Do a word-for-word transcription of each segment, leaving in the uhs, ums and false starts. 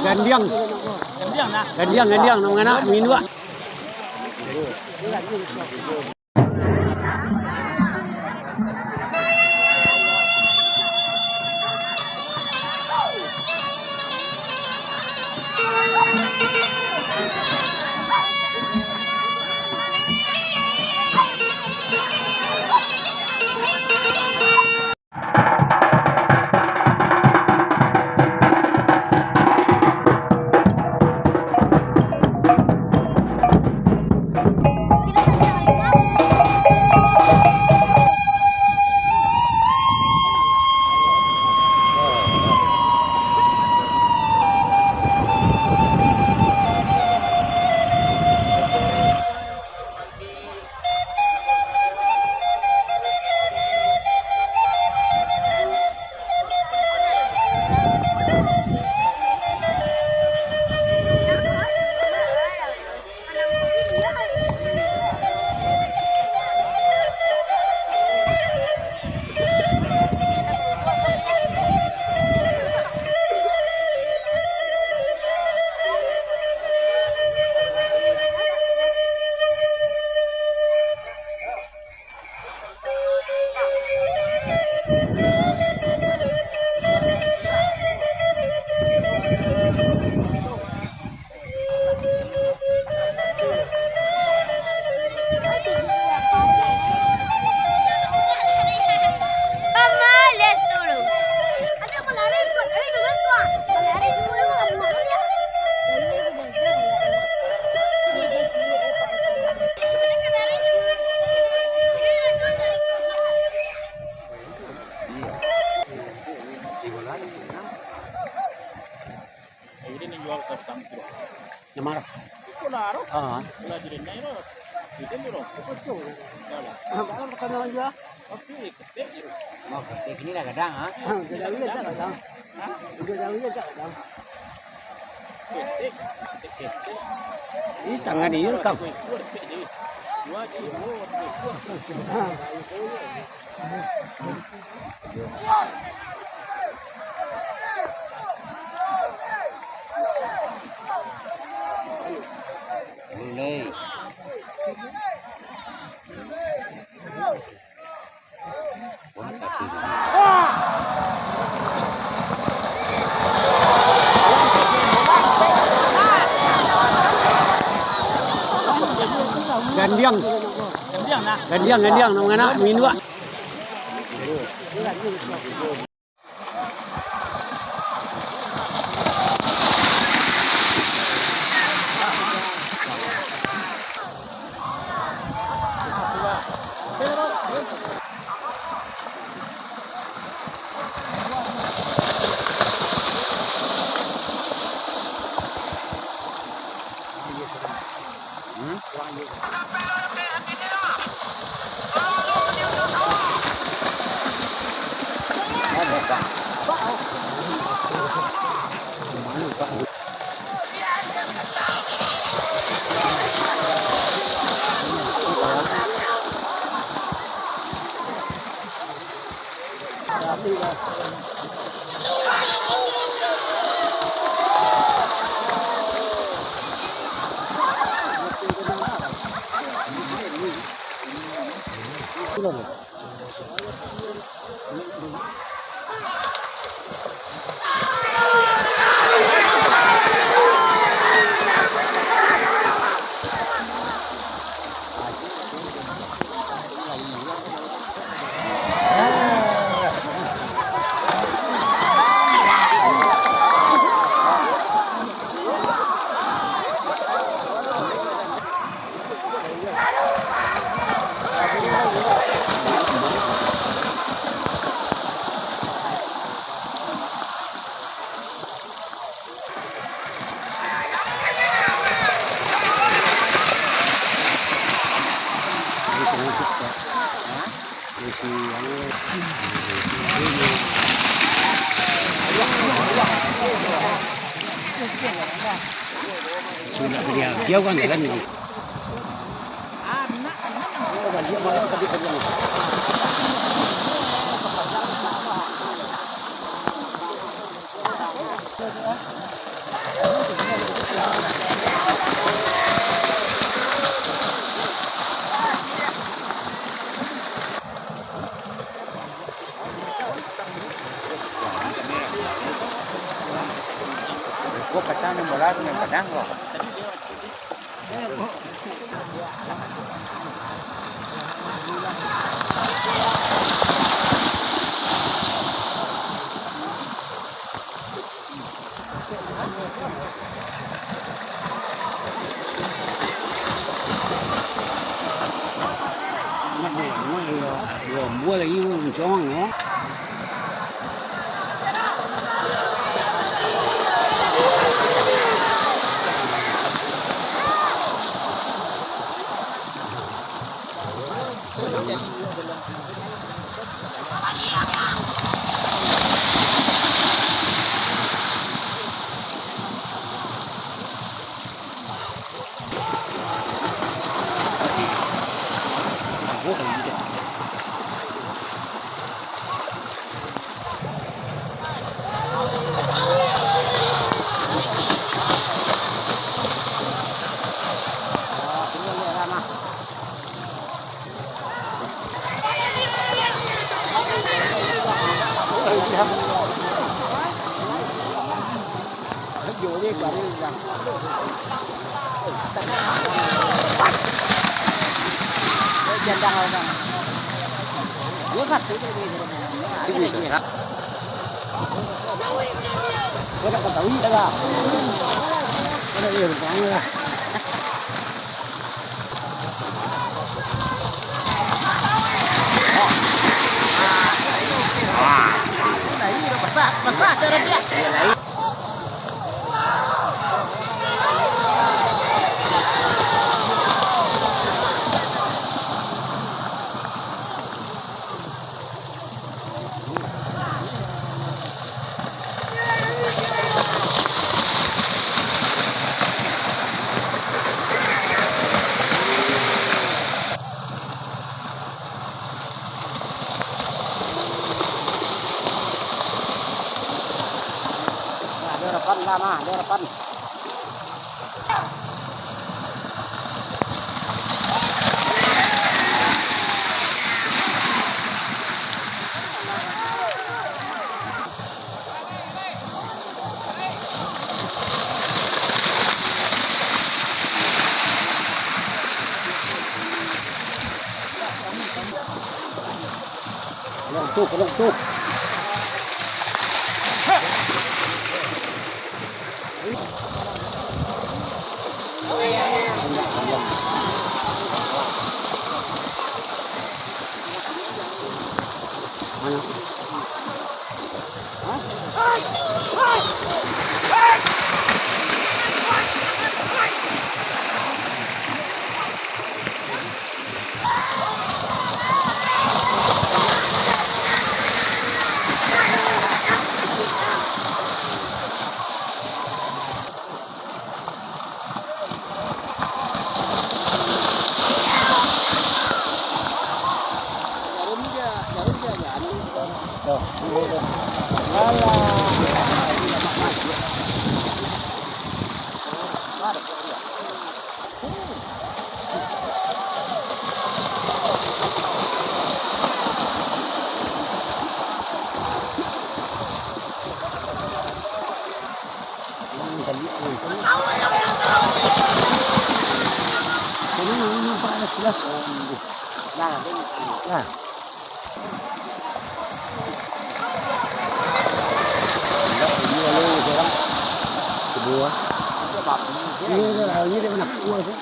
Gandiang. Gandiang, gandiang, nan mangana, minduak. Jadi nan jual sab-, samsir. Nan ma? Iko lah, Ro. Ah. Lah, jadi nai, Ro. Itu ni, Ro. Iko tu. Dah lah. Ah, baru kami orang jual. Oke, ketek je, Ro. Oh, ketek ni lah gadang, ah. Ah, gadang ni lah gadang. Hah? Gadang ni lah gadang. Ketek, ketek, ketek. Ih, tangan ni rekam. Iko, iko, ketek je. Dua je, Ro. Iko, iko. Ah. Gandiang. Gandiang, gandiang, nan mangana, minduak. Dia, dia kan jalan ni. Kacang nan bola tu nan padang ko. Anak buah, anak buah, buah lagi, buah mencong, ya. Kau nak ketahui dah lah. Kau nak lihat lah. Nah, ado harapan lah, mah, ado harapan. Kalau tu, kalau tu. Nah, nah. Indak, ini lalu seorang kedua. Ini dia, ini dia mana? Dua tu.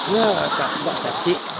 Ya, tak, tak kasih.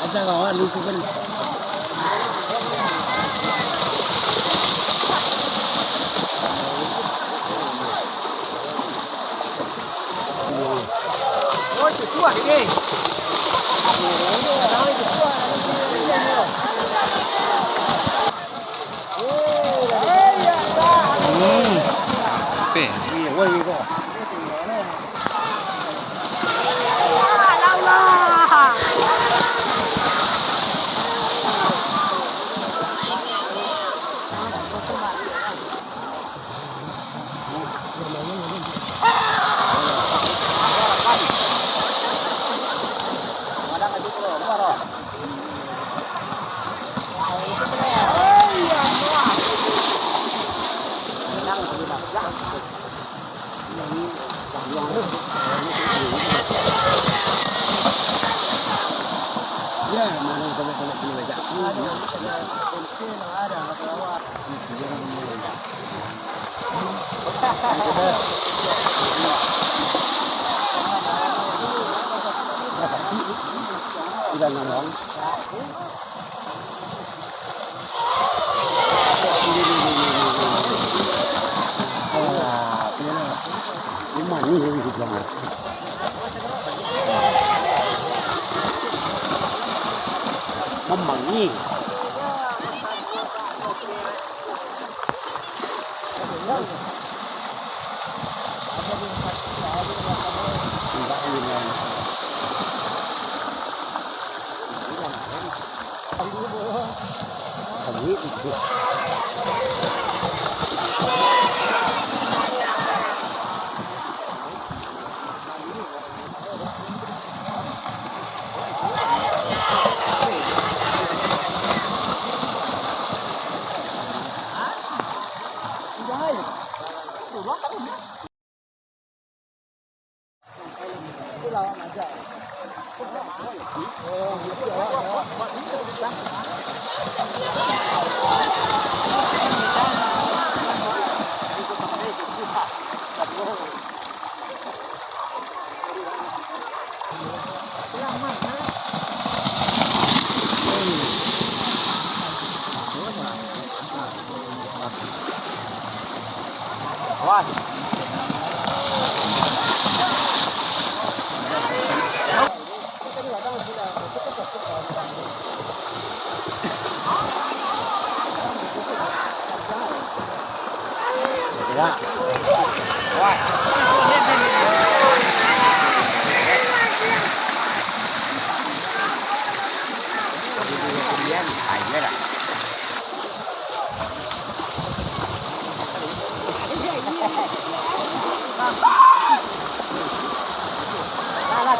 Asa kawan lucu kan. Hmm. Pe. Mamangi.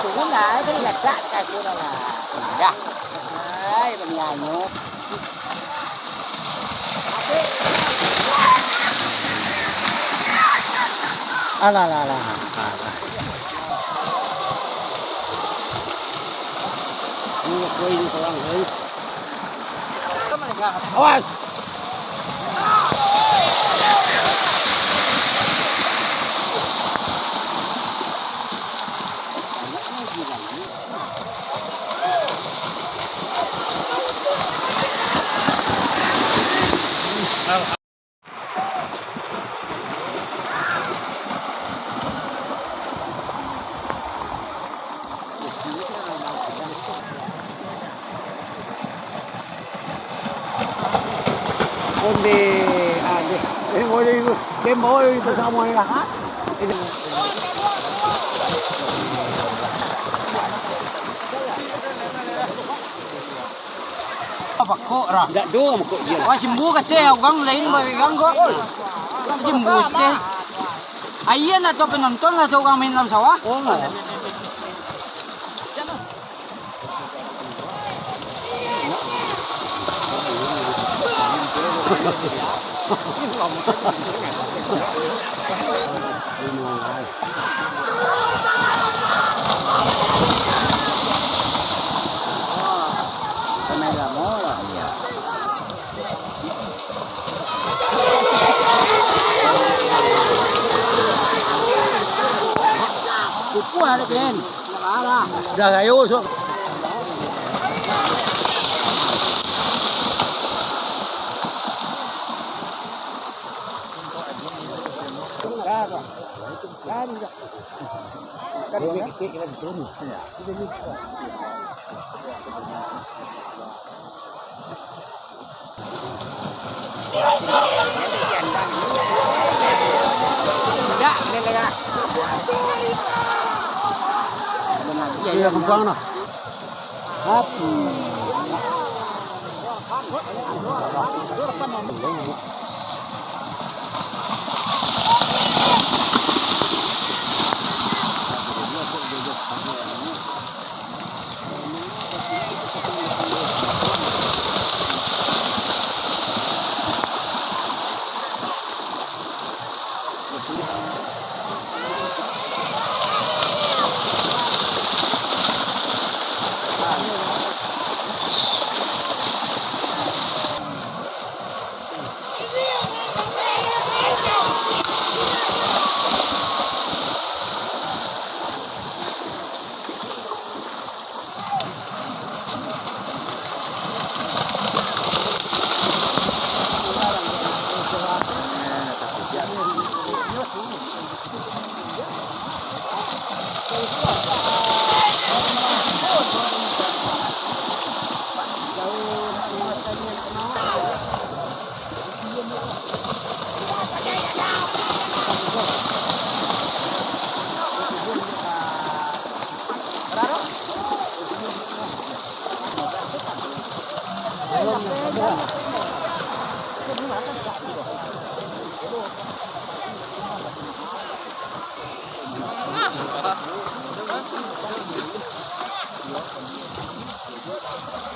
Turun lah, itu dia cak kasih lah. Dah. Hai, banianyo. Alah, alah, alah. Alah. Ini kau ini seorang, eh. Awas! Onde, ah, dia, dia bawa dari itu, dia bawa dari itu sama ni lah. Ini. Apa kok, Ra? Ndak doh, kok dia. Wah, jimbu kate urang lain bagang kok. Jimbu kate. Aia nak tu penonton lah tu urang main dalam sawah. Oh. Kupuah dek den. Dah sayo sok. Iya, kembang nah. Api.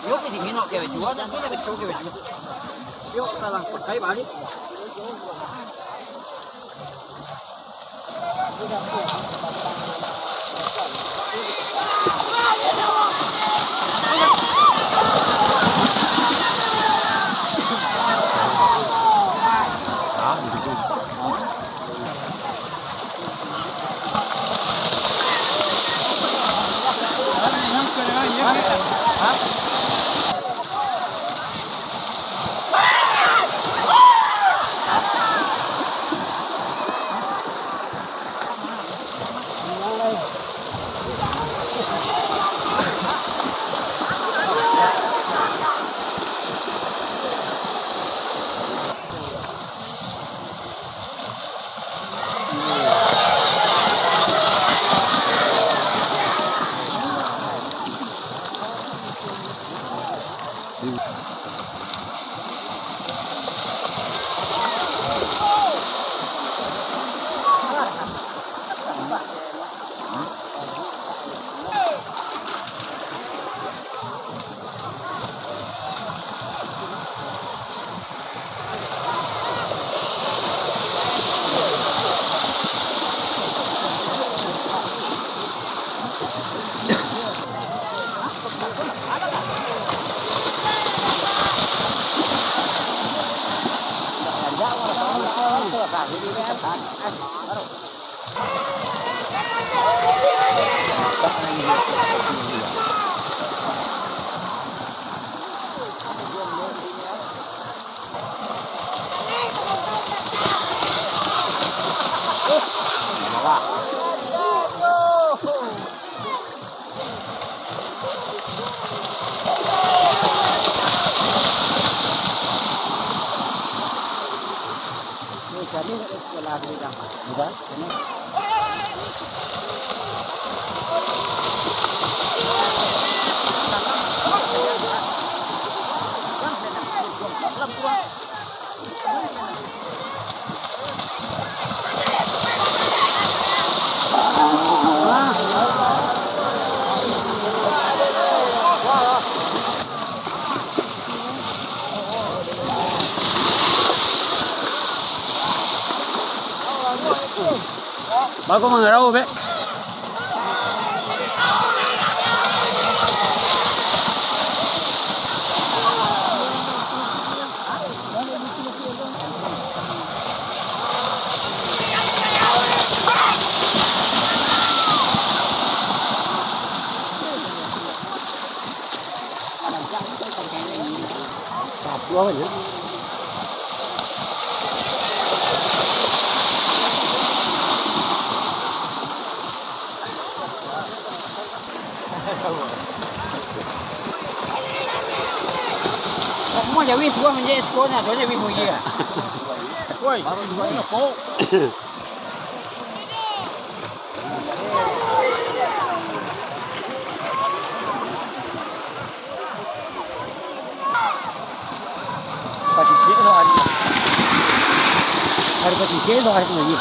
Yo, ke dingin, oke, jua, tapi lebih suka, jua. Yo, kalang pakai balik. Bagus mangarau, Bek. Rumah jauh tuah manjadi sekolah, tuah jauh mulia. Woi, baru dua ni kok. Pasisik tu hari. Hari pasisik tu hari tu lagi.